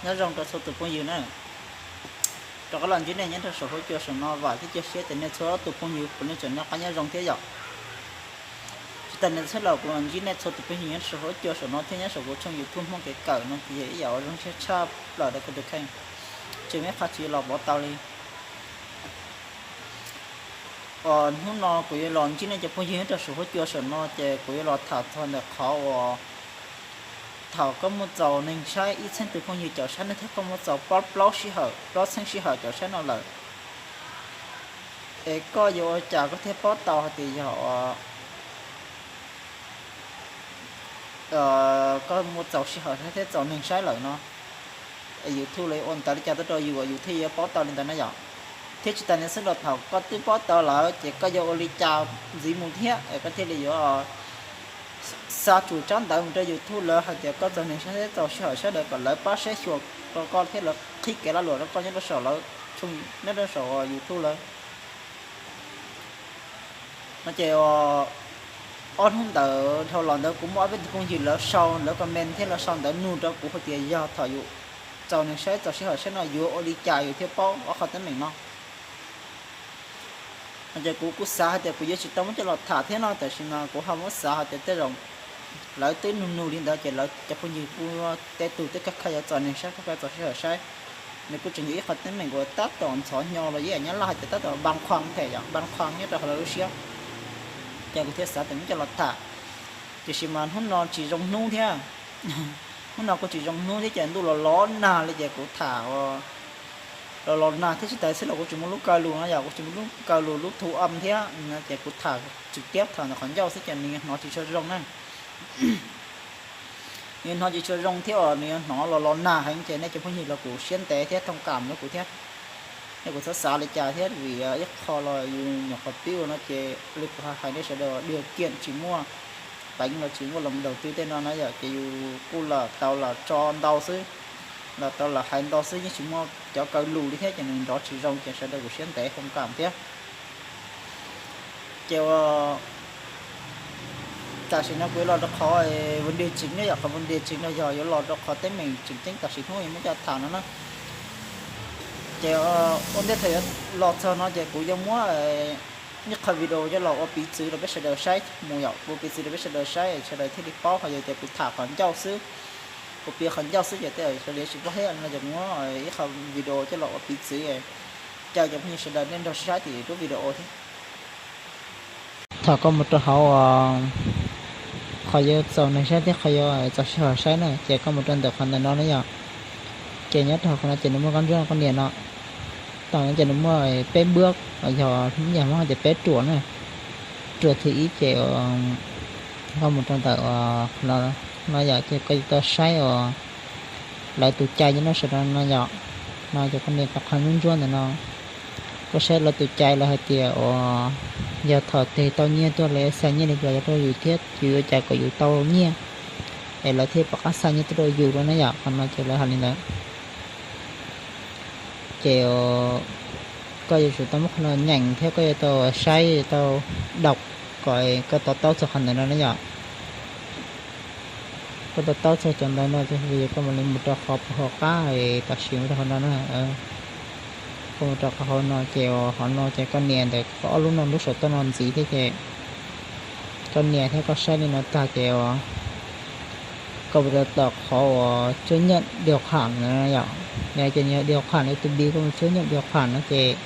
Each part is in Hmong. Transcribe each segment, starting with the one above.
Nyob zoo rau txhua tus phooj ywg na. Rov qab los ntsib nej nyob rau saum huab cua saum no, vam thiab cia siab tias nej txhua tus phooj ywg puav leej tseem noj qab nyob zoo thiab yom. Tsis tas li ntawd los kuv los ntsib nej txhua tus phooj ywg nyob rau saum huab cua saum no thiab nyob saum kuv tshooj YouTube Hmoob Kev Kawm no ces yam zoo siab tshaj plaws rau kuv tus kheej, tsis muaj ib qho tsis los pov tau li. Hnub no kuv yuav los ntsib nej cov phooj ywg nyob rau saum huab cua saum no ces kuv yuav los tham txog ntawm qhov uas thaum koj muaj txaus neeg saib ib txhiab tus phooj ywg caum saib no thiab koj muaj txaus plaub plaub sij hawm plaub txhiab sij hawm caum saib no lawm, es koj yuav ua cas koj thiaj paub tau hais tias yog koj muaj txaus sij hawm thiab txaus neeg saib lawm no, YouTube los ua ntawd li cas tuaj rau yus uas yus thiaj yuav paub tau li ntawd na yom. Thiab tsis tas li ntawd xwb los thaum koj twb paub tau lawm ces koj yuav ua li cas ntxiv mus thiab es koj thiaj li yuav xa tsum tsab ntawv mus rau YouTube lawv hais tias koj txaus neeg saib thiab txaus sij hawm saib lawm kom lawv pab saib xyuas rau koj thiab lawv qhib kev lag luam rau koj nyob rau saum lawv, nyob rau saum YouTube lawv. No ces ob hnub ntawd dhau los ntawd kuv muaj ob peb tus phooj ywg lawv sau, lawv comment thiab lawv sau ntawv nug rau kuv hais tias yog thaum yus txaus neeg saib txaus sij hawm saib no yuav ua li cas yus thiaj paub ob qhov teeb meem no. No ces kuv kuj xav hais tias kuv yuav tsis tau muab coj los tham thiab no, tam sim no kuv ho muab xav hais tias tej zaum lawv twb nug nug li ntawd ces lawv cov phooj ywg kuj tej tug twb kaj kaj yuav txaus neeg saib, kaj kaj txaus sij hawm saib. Nws kuj tseem yog ib qhov teeb meem uas tab tom ntxhov hnyo los yeej nyob laj hais tias tab tom npaj qhuas thiab yom, npaj qhuas nyob rau hauv lawv lub siab. Ces kuv thiaj xav tias muab coj los tham. Tiam sis mas hnub no tsis zoo hnub thiab, hnub no kuj tsis zoo hnub thiab ces ntuj los los nag li ces kuv tham los los nag thiab tsis tas xwb los kuv tsis muaj lub kaw lus no yom, kuv tsis muaj lub kaw lus lub thu am thiab no ces kuv tham tswm tiab tham ntawm qhov ncauj xwb ces nws yuav hnov tsis tshua zoo na. Nws yuav hnov tsis tshua zoo thiab os, nws yuav hnov los los nag heev ces nej cov phooj ywg los kuj siab ntev thiab thông cảm rau kuv thiab. Nej kuj txhob xav li cas thiab vim ib qho los yus nyuam qhuav pib ua no ces li kuv hais nej sawv daws, điều kiện tsis muaj, peev los tsis muaj, los đầu tư tej no na yom, ces yus kuj lam tau lam tso ntau xwb, lam tau lam hais ntau xwb yeej tsis muaj cov kaw lus li thiab ces nws nrov tsis zoo ces sawv daws kuj siab ntev thông cảm thiab. Ces tam sim no kuv yuav los rau qhov vấn đề chính ne yom, qhov vấn đề chính no yog yuav los rau qhov teeb meem tseem ceeb tam sim hnub yuav muab coj tham no na. Ces ua ntej thaum yuav los txog no ces kuv yuav muab ib qho video coj los ua piv txwv rau peb sawv daws saib mus yom, ua piv txwv rau peb sawv daws saib sawv daws thiaj li paub, ho yog tias kuv tham qhov ncauj xwb, kuv piav qhov ncauj xwb ces tej zaum sawv daws tsis paub thiab no ces kuv muab ib qho video coj los ua piv txwv caw cov phooj ywg sawv daws nej nrog saib tim lub video thiab. Thaum koj mus rau hauv qhov yuav txaus neeg saib thiab qhov yuav txaus sij hawm saib na ces koj mus rau ntawm qhov ntawm no na yom. Ces nyob rau hauv qhov no ces nws muaj kab ntswb koj nias no, thaum no ces nws muaj peb bước, yog Hmoob hais tias peb ruam na. Ruam thib ib ces koj mus rau ntawm no yom, ces koj yuav tau saib uas lawv tus cai nyob no sawv daws no yom. No ces koj nias rau qhov ntsuab ntsuab ntawm no, koj saib lawv tus cai lawv hais tias uas yog thaum twg tau nyiaj tuaj lawv xa nyiaj li cas rau yus thiab yus yuav ua cas kom yus tau nyiaj es lawv thiaj pom qab xa nyiaj tuaj rau yus dua na yom. Qhov no ces lawv hais li ntawd. Ces koj yuav tsum tau muab qhov no nyeem thiab koj yuav tau saib tau đọc kom koj to taub txog qhov ntawm no na yom. Koj to taub txog cov ntawd no ces koj mam li mus rau qhov puag hauv qab, tam sim mus rau qhov no na. Koj mus rau qhov hauv no ces qhov no ces koj nias ntawm ob lub no lub saum toj no ntxiv thiab ces koj nias thiab koj saib li no tag ces koj mus rau tom qhov uas chấp nhận điều khoản no yom. Yog ces nws yog điều khoản A to B, koj mus chấp nhận điều khoản no ces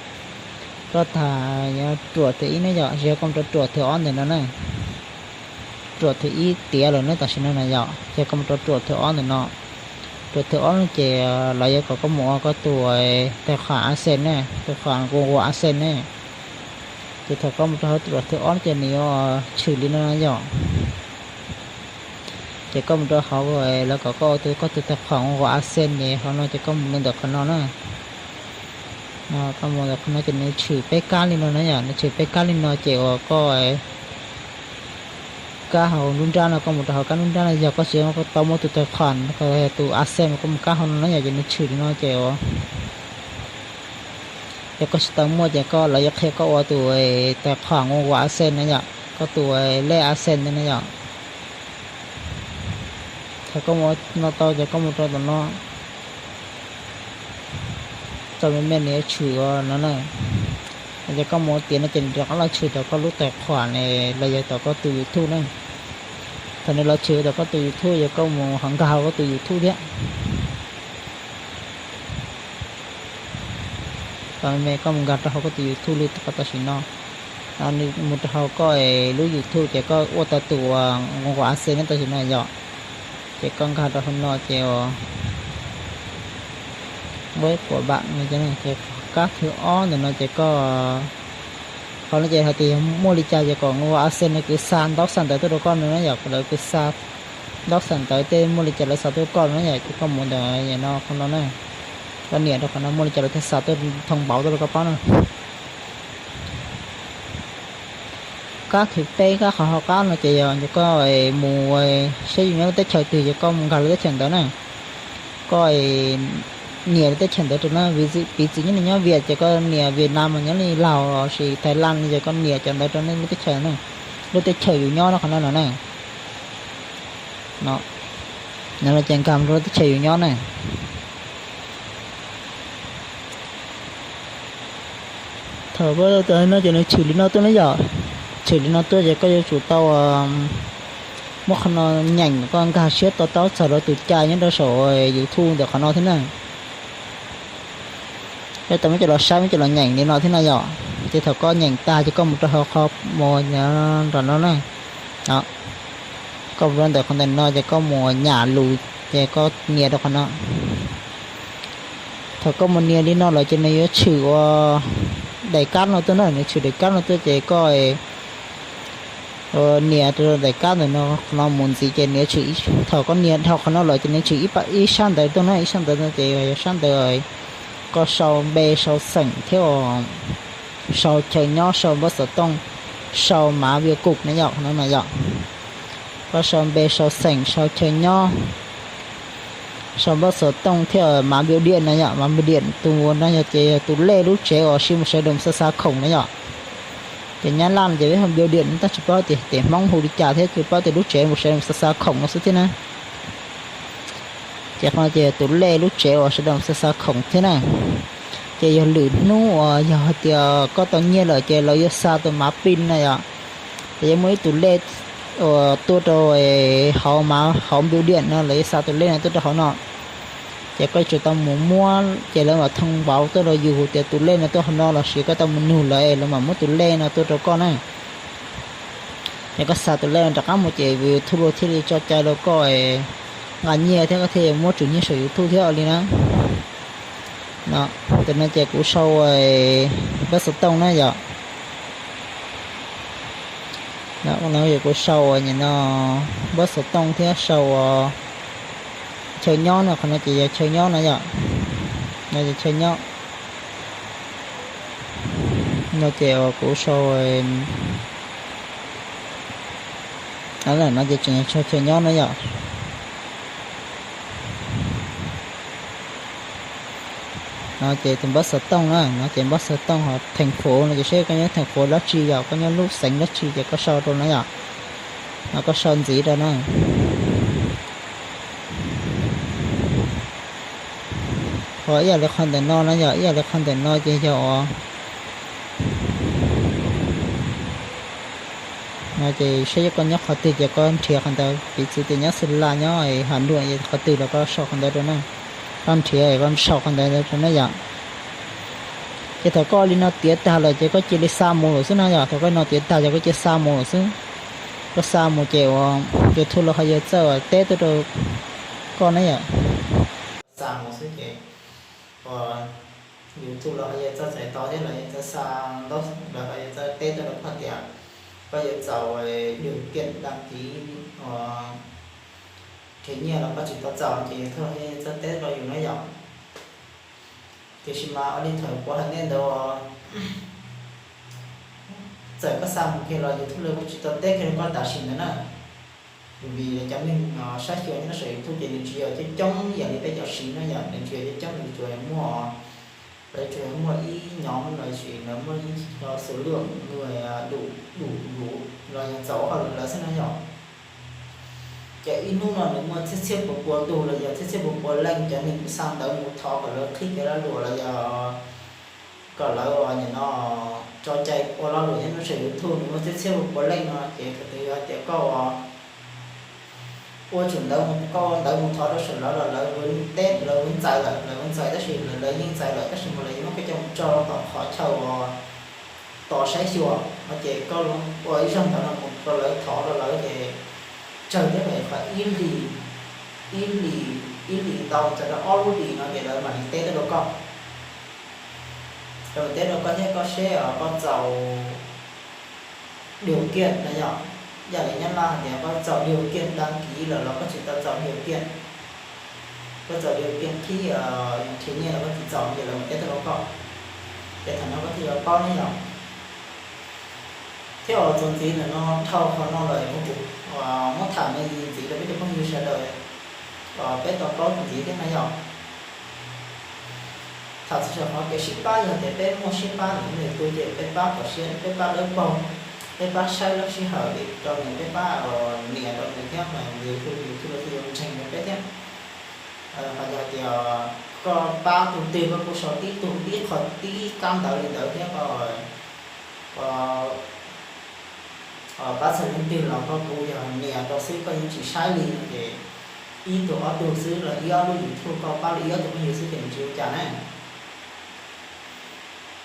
koj tag yuav ruam thib ib na yom, ces koj mus rau ruam thib ob ntawm no na. Ruam thib ib tiav lawm na tam sim no na yom, ces koj mus rau ruam thib ob ntawm no. Ruam thib ob no ces lawv yuav kom koj mus ua koj tus tài khoản AdSense ne, tài khoản Google AdSense ne. Ces thaum koj mus rau hauv ruam thib ob ces nws yuav tshwm li no na yom. Ces koj mus rau hauv lawv kom koj ua tus koj tus tài khoản Google AdSense ces qhov no ces koj mus ntawm qhov no na. Koj mus ntawm qhov no ces nws tshwm peb kab li no na yom, nws tshwm peb kab li no ces uas koj kab hauv nruab nrab no, koj mus rau hauv kab nruab nrab no, yog koj tsis tau muaj tus tài khoản tus AdSense mas koj mus kab hauv no na yom, ces nws tshwm li no ces uas yog koj tsis tau muaj ces koj lawv yuav qhia koj ua tus tài khoản Google AdSense na yom, koj tus lej AdSense na yom. Thaum koj mus no tau ces koj mus rau tom no, Thaum me me nws yuav tshwm ua no na, ces koj mus tiav no ces nws rov qab los tshwm tom koj lub tais qhuam ne los yog tom koj tus YouTube na. Thaum nws los tshwm tom koj tus YouTube ces koj mus ho nkag hauv koj tus YouTube thiab. Thaum me me koj mus nkag rau hauv koj tus YouTube li qhov tam sim no, nws mus rau hauv koj lub YouTube ces koj ua tau tus uas nquas AdSense tam sim no yom. Ces koj nkag rau hauv no ces ua, kab thib ob ntawm no ces koj, qhov no ces hais tias yog muaj li cas ces kom nquas AdSense no kwv xa ntaub xa ntawv tuaj rau koj no na yom, kom lawv kwv xa ntaub xa ntawv tej muaj li cas lawv xa tuaj koj no na yom, ces koj mus ntawm no qhov no na, koj nias rau qhov no muaj li cas lawv thiaj xa tuaj thoob npauv tuaj rau koj paub na. Kab thib peb, kab qhov hauv qab no ces yog koj mus saib yus nyob lub teb chaws twg ces koj mus nkag lub teb chaws ntawd na. Koj nias lub teb chaws ntawd rau na, piv txwv nyob nej nyob Vias ces koj nias Vietnam, mas nyob li Laos los sis Thái Lan ces koj nias cov ntawd rau nej lub teb chaws na, lub teb chaws yus nyob no qhov no no na. No ces nkag rau lub teb chaws yus nyob na. Thaum no ces nws tshwm li no tuaj na yom, tshwm li no tuaj ces koj yuav tsum tau muab qhov no nyeem, koj nkag siab to taub txog rau tus cai nyob rau saum YouTube ntawm qhov no thiab na. Koj tau muab coj los saib, muab coj los nyeem li no thiab na yom. Ces thaum koj nyeem tag ces koj mus rau hauv qhov mus nram no na. Koj mus rau ntawm qhov ntawm no ces koj mus nyam lus, ces koj nias rau qhov no. Thaum koj mus nias li no lawm ces nws yuav tshwm ua daim kab no tuaj na, nws tshwm daim kab no tuaj ces koj nias rau daim kab ntawm no, qhov no mus ntxiv ces nws yuav tshwm, thaum koj nias dhau qhov no lawm ces nws tshwm ib sab ntawv tuaj na, ib sab ntawv no ces yog sab ntawv koj sau npe sau xeem thiab sau chaw nyob, sau npawb xov tooj, sau mav via kub na yom, qhov no na yom. Koj sau npe sau xeem sau chaw nyob, sau npawb xov tooj thiab mav npiu diam na yom, mav npiu diam tus no yog ces yog tus lej lub tsev uas sib mus sawv daws xa xa khoom na yom. Ces nyab laj no ces peb hu npiu diam, tab sis tsis paub tias Hmoob hu li cas thiab, tsis paub tias lub tsev mus sawv daws xa xa khoom no xwb thiab na. Ces qhov no ces tus lej lub tsev uas sawv daws xa xa khoom thiab na. Ces yog lwm hnub uas yog hais tias koj tau nyiaj lawm ces lawv yuav xa tus mav pin na yom. Ces yuav muaj ib tus lej uas tuaj rau hauv mav, hauv npiu diam no, lawv yuav xa tus lej no tuaj rau hauv no. Ces koj yuav tsum tau mus muab, ces lawv mam thoob npauv tuaj rau yus tias tus lej no tuaj hauv no, lossis koj tau mus nug lawv es lawv mam muab tus lej no tuaj rau koj na. Ces koj xa tus lej no rov qab mus ces YouTube thiaj li tso cai rau koj nqa nyiaj thiab koj thiaj muab tsum nyiaj saum YouTube thiab li na. Tam no ces kuv sau npawb xov tooj na yom. Kuv sau ua nim no npawb xov tooj thiab sau ua chaw nyob no, qhov no ces yog chaw nyob na yom. No ces chaw nyob. No ces kuv sau, no ces tseem yog chaw nyob na yom. No ces tus npawb xov tooj na, no ces npawb xov tooj ho theem fuv no ces seb koj nyob theem fuv dab tsi yom, koj nyob lub xeev dab tsi ces koj sau rau na yom. No koj sau ntxiv rau na. Ho ib yam li qhov ntawm no na yom, ib yam li qhov ntawm no ces yog ua no ces seb koj nyob qhov twg ces koj nrhiav qhov ntawd, piv txwv tias nyob Xws Las, nyob Has Nuam, qhov twg los koj sau qhov ntawd rau na. Koj nrhiav koj sau qhov ntawd rau na yom. Ces thaum koj li no tiav tag lawm ces koj cia li xa mus lawm xwb na yom. Thaum koj li no tiav tag ces koj cia li xa mus lawm xwb. Koj xa mus ces ua YouTube lawv ho yuav txawj teb tuaj rau koj na yom. Xa mus xwb ces ua YouTube lawv ho yuav txawj txais tau thiab lawv yuav txawj xa, lawv ho yuav txawj teb tuaj rau koj tias koj yuav txaus điều kiện đăng ký ua nrhiav nyiaj los koj tsis tau txaus ces YouTube ho yuav txawj teb rau yus na yom. Tiam sis mas ua li thaum kuv hais nej ntawd, txawm koj xa mus kiag los YouTube lawv kuj tsis tau teb kiag rau koj tam sim ntawd na. Vim cov neeg saib xyuas nyob saum YouTube ces nws tsis yog coob coob ib yam li peb cov siv no yom, nws tsis yog coob coob, nws tsuas yog muaj, lawv tsuas yog muaj ib nhóm lossis lawv muaj ib số lượng người đủ, đủ, đủ los yog txaus hauj lwm lawv xwb na yom. Ces ib hnub no nws muaj txhiab txhiab puas puas tus los yog txhiab txhiab puas puas leej cov neeg xa ntawv mus thov kom lawv qhib kev lag luam los yog kom lawv nim no tso cai ua lag luam nyob rau saum YouTube, nws muaj txhiab txhiab puas puas leej no ces thaum twg yog hais tias koj ua tsum ntawv, koj ua ntawv mus thov rau saum lawv los lawv teb, lawv ntxais lawm, lawv ntxais tab sis lawv yeej ntxais lawm tab sis mas lawv yuav muab koj coj mus tso rau tom qhov chaw uas tos saib xyuas no ces koj ua ib zaj ntawv no mus rau lawv thov rau lawv ces tsawg thiab, qhov ib hlis, ib hlis, ib hlis ntau txog rau ob lub hlis no ces lawv mam li teb tuaj rau koj. Lawv mam teb rau koj thiab koj seb koj txaus điều kiện no yog, yam li Nyab Laj hais tias koj txaus điều kiện đăng ký lawm los koj tsis tau txaus điều kiện, koj txaus điều kiện qhib nrhiav nyiaj los koj tsis txaus no ces lawv mam teb tuaj rau koj. Ces thaum no koj thiaj yuav paub ne yog. Thiab txuas ntxiv ntawm no dhau qhov no lawm kuv muab tham me ntsis ntxiv rau peb cov phooj ywg sawv daws, peb tau paub ntxiv thiab na yog. Tham txog qhov kev sib pab, yog tias peb muaj sib pab ntawm leej twg ces peb pab kom siab, peb pab dawb paug, peb pab saib lub sij hawm rau nws, peb pab nias rau nws thiab mas nws thiaj, nws thiaj li yuav ntseeg rau peb thiab. Ho yog tias koj pab tus twg koj kuj sau tib tug tib qho tib kab ntawv li ntawd thiab koj pab txog leej twg los koj kuj yog nias rau xwb koj yeej tsis saib li no ces ib tug ob tug xwb los ib ob lub YouTube koj pab li ib ob tug phooj ywg xwb ces nws tsis ua cas na.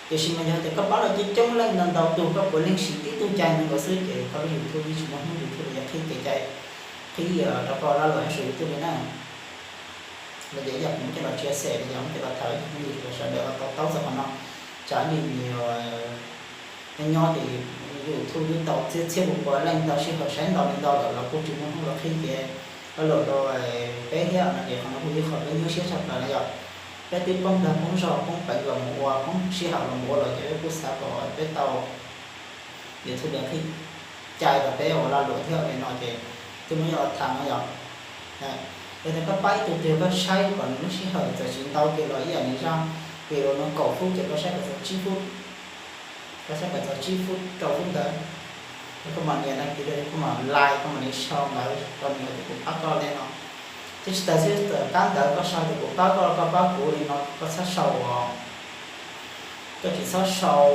Tiam sis mas yog tias koj pab los coob coob leej ntau ntau tug koj puav leej siv tib tug cai ntawd nkaus xwb ces koj lub YouTube yeej tsis muaj hnub YouTube los yog qhib kev cai, qhib rau koj lag luam nyob saum YouTube li na. Los ces ib yam kuv muab coj los chia sẻ los yog muab coj los tham rau cov phooj ywg sawv daws tau paub txog qhov no. Tsam ib ntsis nyob nyob ces YouTube twb tau txhiab txhiab puas puas leej tau sij hawm saib ntau li ntau lawm los kuj tsis muaj hnub los qhib kev lag luam rau peb thiab no ces qhov no kuj yog qhov peb nyuaj siab tshaj plaws na yog. Peb twb poob dag poob zog poob peev los mus ua, poob sij hawm los mus ua lawm ces peb kuj xav kom peb tau YouTube qhib cai rau peb ua lag luam thiab li no ces twb muab coj los tham no yog. Yog tias koj pab ib tug twg koj saib kom nws lub sij hawm txawm tsis ntau kiag los ib yam li zaj video no kaum fub ces koj saib kom txog tsib fub, koj saib kom txog tsib fub rau fub ntawd, koj mam nias đăng ký rau, koj mam like, koj mam li sau ntawv rau nws tias kuv pab koj li no. Thiab tsis tas xwb, kab ntawv koj sau tias kuv pab koj, koj pab kuv li no koj txhob sau, koj tsis txhob sau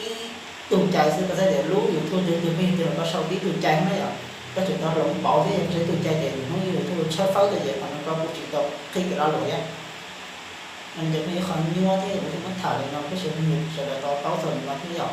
ib tug cai xwb, koj txhob tias lub YouTube twg twg pheej twg los koj sau tib tug cai na yom. Koj tseem tau hloov pauv thiab yog tsis tau ib tug cai ces hnub YouTube tshawb fawb tuaj ces qhov no koj kuj tsis tau qhib kev lag luam thiab. Ces kuj yog qhov nyuaj thiab kuv thiaj muab tham li no peb sawv daws tau paub txog li no thiab yom.